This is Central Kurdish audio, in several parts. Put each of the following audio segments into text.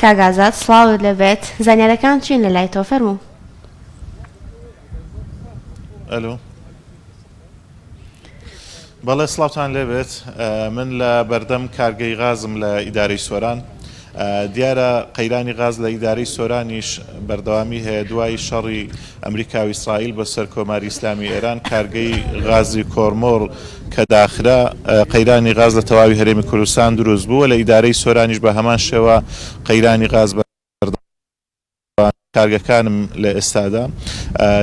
کاک ئازاد سڵاوت لێبێت زانیارەکان چین لە لای تۆ فەرموو. ئەلۆ بەڵێ سڵاوتان لێبێت من لە بەردەم کارگەی غازم لە ئیدارەی سۆران دیارە قەیرانی غاز لە ئیدارەی سۆرانیش بەردەوامی هەیە دوای شەڕی ئەمریکا و ئیسرائیل بە سەر کۆماری ئیسلامی ئێران کارگەی غازی کۆرمۆر کە داخرا قەیرانی غاز لە تەواوی هەرێمی کوردستان دروست بوو لە ئیدارەی سۆرانیش بە هەمان شێوە قەیرانی غاز بەردەوام کارگەکانم لە ئێستادا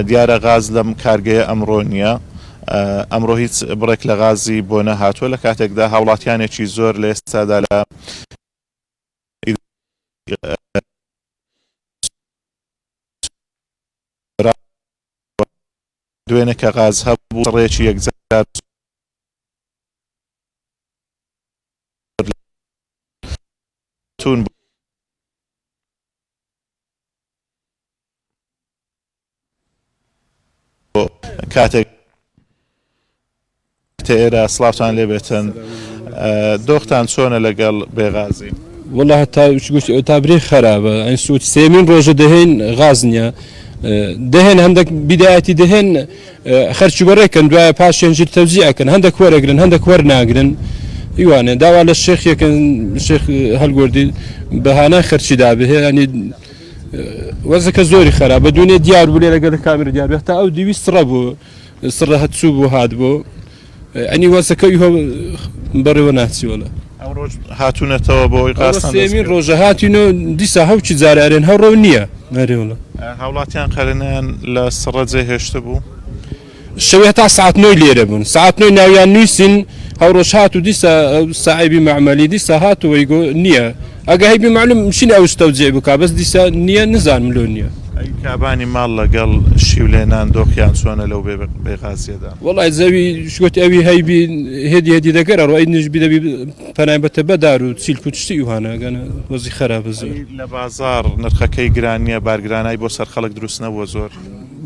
دیارە غاز لەم کارگەیە ئەمڕۆ نییە ئەمڕۆ هیچ بڕێک لە غازی بۆ نەهاتووە لە کاتێکدا هاوڵاتیانێکی زۆر لە ئێستادا لە دوێنێ کە غاز هەبوو ڕێکی یەکجار تون بۆ کاتێک ئێرە سڵاوتان لێ بێتن دۆختان چۆنە لەگەڵ بێغازی؟ وەڵا تا تا برێ خراپە ئەین سوود سێمین ڕۆژە دەهێن غاز نییە دەهێن هەندێک بیدایەتی دەهێن خەرچی بەڕێکەن دوایە پاشێنجیر تەوزی ئەکەن هەندێک وەرەگرن هەندێک وەرناگرن ئیوانێ داوا لە شێخ یەکەن شێخ هەلگۆردی بەهانای خەرچی دابێ ینی وەزەکە زۆری خراپە دوێنێ دیار بوو لێرە گەلە کامێرە دیار بێت تا ئەو دیوی سڕە بوو سڕە هەچوو بوو هات بوو ئەنی وەزەکە ئیهۆ بەڕێوە ناچی وەڵا. ئەمڕۆش هاتوونەتەوە بۆ ئەوەی غازتان دەست سێمین ڕۆژە هاتین و دیسا هەوچی جارارێن هەو ڕەو نییە ئەرێ وەڵا. هاوڵاتیان قەرەنیان لە سڕە جێهێشتبوو. شەوێ هەتا سەعات نۆی لێرە بوون سەعات نۆی ناویان نووسین هەوڕۆژ هات و دیسا ساعیبی مەعمەلی دیسا هات و وەیگۆ نییە ئەگە هەیبی مەعلوم مشین ئەوش تەوجێ بکا بەس دیسا نییە نزانم لۆ نییە. ئەی کابانی ماڵ لەگەڵ شیو لێنان دۆخیان چۆنە لەو بێ غازیەدا؟ وەڵای زەوی شگۆتی ئەوی هەیبی هێدی هێدی دەگەرە ڕۆ ئەی نش بی دەبی پەنای بەتە بە دار و چیلک و چشتی ئیوانە گەنە وەزی خەرابە زۆر. ئەی لە بازاڕ نرخەکەی گران نییە بارگرانای بۆ سەر خەڵک دروست نەبووە زۆر؟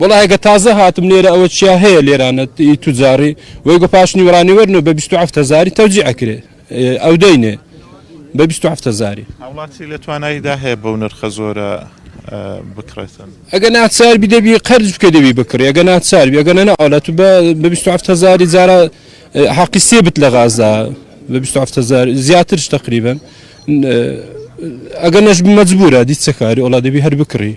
وەڵا ئەگە تازە هاتم لێرە ئەوە چیا هەیە لێرانە ئی توجاڕی وەی گۆ پاش نیوەڕانی وەرنەوە بە 27 هەزاری تەوجی ئەکرێ ئەو دەینێ بە 27 هەزاری. هاوڵاتی لە توانایدا هەیە بەو نرخە زۆرە بکڕێتن؟ ئەگە ناچار بی دەبی قەرز بکەی دەبی بکڕی ئەگە ناچار بی ئەگە نە ئەولا تو بە 27 هەزاری جارا حەقی سێ بت لە غازدا بە 27 هەزار زیاترش تقریبا ئەگە نەش مەجبورە دی چەکاری ئەولا دەبی هەر بکڕی.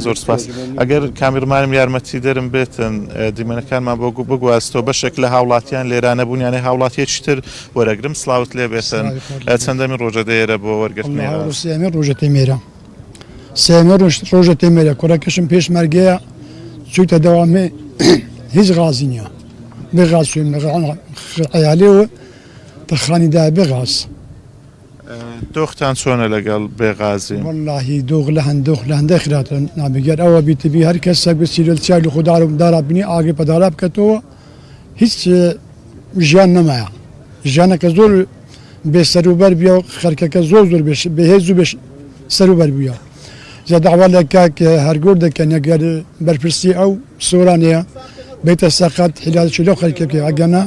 زۆر سپاس ئەگەر کامیرمانم یارمەتی دەرم بێتن دیمەنەکانمان بۆ بگواستەوە بەشێک لە هاوڵاتیان لێرا نەبوون یانێ هاوڵاتیەکی تر وەرەگرم سلااوت لێ بێتن چەندەمین ڕۆژە دێرە بۆ وەرگرتنی سێمین ڕۆژە تێمێرە سێمە ڕۆژ ڕۆژە تێمێرە کوڕەکەشم پێشمەرگەیە چووتە دەوامێ هیچ غازی نییە بێ غاز عیالێ و تەخانی دا بێ غاز. دۆختان چۆنە لەگەڵ بێ غازی؟ وەڵاهی دۆخ لە هەند دۆخ لە هەندێ خراپترە نابی گەر ئەوە بیتبی هەر کەسەک بچی لە چیای لە خۆ دارا بینی ئاگر پە دارا بکەتەوە هیچ ژیان نەمایە ژیانەکە زۆر بێ سەروبەر بیە و خەرکەکە زۆر زۆر بێهێز و بێ سەروبەر بووە جا داوا لە کاک هەرگۆر دەکەن ئەگەر بەرپرسی ئەو سۆرانەیە بێتە سەقەت حیلالێکی لەو خەرکە بکەی ئەگەنا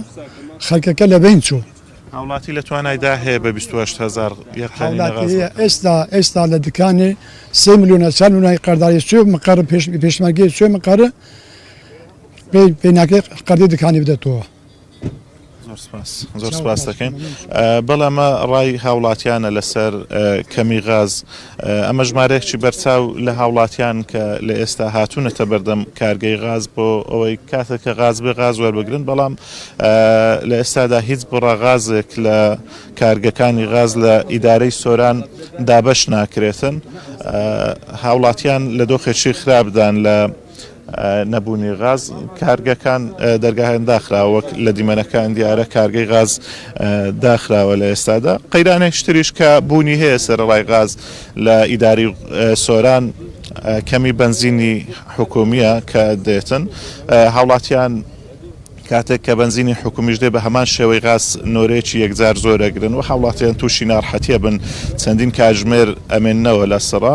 خەرکەکە لەبەین چوو. هاوڵاتی لە توانایدا هەیە بە 28 هەزار یەک قەرینە غاز بکڕێت. ئێستا ئێستا لە دکانێ سێ ملیۆنە چار ملیۆنای قەرداری سوێ مقەر پێشمەرگەی سوێ مقەر پێی پێی ناکرێ قەردی دکانی بدەتەوە. زۆر سپاس زۆر سپاس دەکەین. بەڵێ ئەمە ڕای هاوڵاتیانە لەسەر کەمی غاز. ئەمە ژمارەیەکی بەرچاو لە هاوڵاتیان کە لە ئێستا هاتوونەتە بەردەم کارگەی غاز بۆ ئەوەی کاتێک کە غاز بێ غاز وەربگرن بەڵام لە ئێستادا هیچ بڕە غازێک لە کارگەکانی غاز لە ئیدارەی سۆران دابەش ناکرێتن هاوڵاتیان لە دۆخێکی خراپدان لە نەبوونی غاز کارگەکان دەرگاهیان داخراوە وەک لە دیمەنەکان دیارە کارگەی غاز داخراوە لە ئێستادا قەیرانێک شتریش کە بوونی هەیە سەرەڕای غاز لە ئیداری سۆران کەمی بەنزینی حکومیە کە دێتن هاوڵاتیان. کاتێک کە بەنزینی حکومیش دێ بە هەمان شێوەی غاز نۆرەیەکی یەکجار زۆر ئەگرن و هاوڵاتیان تووشی ناڕحەتیە بن چەندین کاژمێر ئەمێننەوە لە سڕە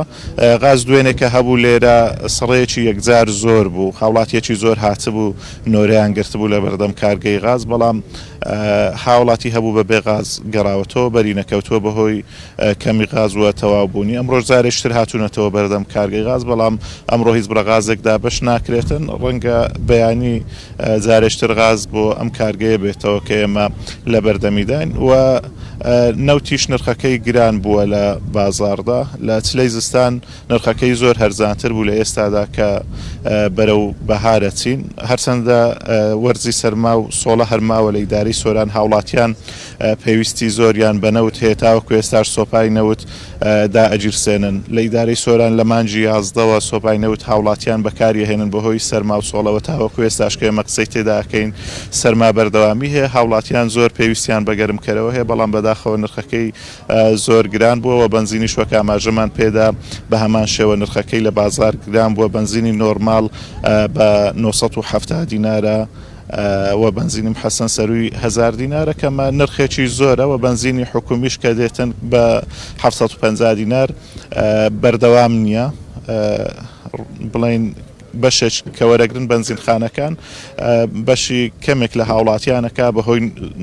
غاز دوێنێ کە هەبوو لێرە سڕەیەکی یەکجار زۆر بوو هاوڵاتیەکی زۆر هاتبوو نۆرەیان گرتبوو لە بەردەم کارگەی غاز بەڵام هاوڵاتی هەبوو بە بێ غاز گەڕاوەتەوە بەری نەکەوتووە بەهۆی کەمی غاز و تەواو بوونی ئەمڕۆش جارێکی تر هاتوونەتەوە بەردەم کارگەی غاز بەڵام ئەمڕۆ هیچ بڕە غازێک دابەش ناکرێتن ڕەنگە بەیانی جارێکی تر غاز بۆ ئەم کارگەیە بێتەوە کە ئێمە لە بەردەمیداین و نەوتیش نرخەکەی گران بووە لە بازاڕدا لە چلەی زستان نرخەکەی زۆر هەرزانتر بوو لە ئێستادا کە بەرەو بەهار ئەچین. هەرچەندە وەرزی سەرما و سۆڵە هەر ماوە لە ئیدارەی سۆران هاوڵاتیان پێویستی زۆریان بە نەوت هەیە تاوەکو ئێستاش سۆپای نەوت دائەگیرسێنن. لە ئیدارەی سۆران لە مانگی یازدەوە سۆپای نەوت هاوڵاتیان بەکاری ئەهێنن بەهۆی سەرما و سۆڵەوە تاوەکو ئێستاش کە ئێمە قسەی تێدا ئەکەین سەرما بەردەوامی هەیە هاوڵاتیان زۆر پێویستیان بە گەرمکەرەوە هەیە بەڵام بەداخەوە نرخەکەی زۆر گران بووە و بەنزینیش وەک ئاماژەمان پێدا بە هەمان شێوە نرخەکەی لە بازاڕ گران بووە، بەنزینی نۆرماڵ بە 970 دینارە و بەنزینی محەسەن سەرووی هەزار دینارە کە ئەمە نرخێکی زۆرە و بەنزینی حکومیش کە دێتن بە 750 دینار بەردەوام نییە بڵێین بەشێک کە وەرەگرن بەنزینخانەکان بەشی کەمێک لە هاوڵاتیانەکە بەهۆی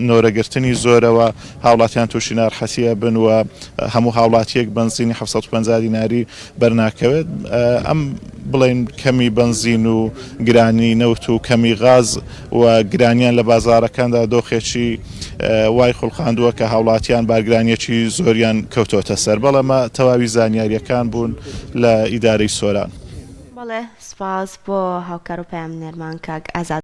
نۆرەگرتنی زۆرەوە هاوڵاتیان تووشی نارحەتی ئەبن و هەموو هاوڵاتیەک بەنزینی 750 دیناری بەرناکەوێت ئەم بڵێن کەمی بەنزین و گرانی نەوت و کەمی غاز و گرانیان لە بازارەکاندا دۆخێکی وای خوڵقاندووە کە هاوڵاتیان بارگرانیەکی زۆریان کەوتۆتە سەر بەڵێمە تەواوی زانیاریەکان بوون لە ئیدارەی سۆران. بەڵێ سوپاس بۆ هاوکار و پەیامنێرمان کاک ئازاد.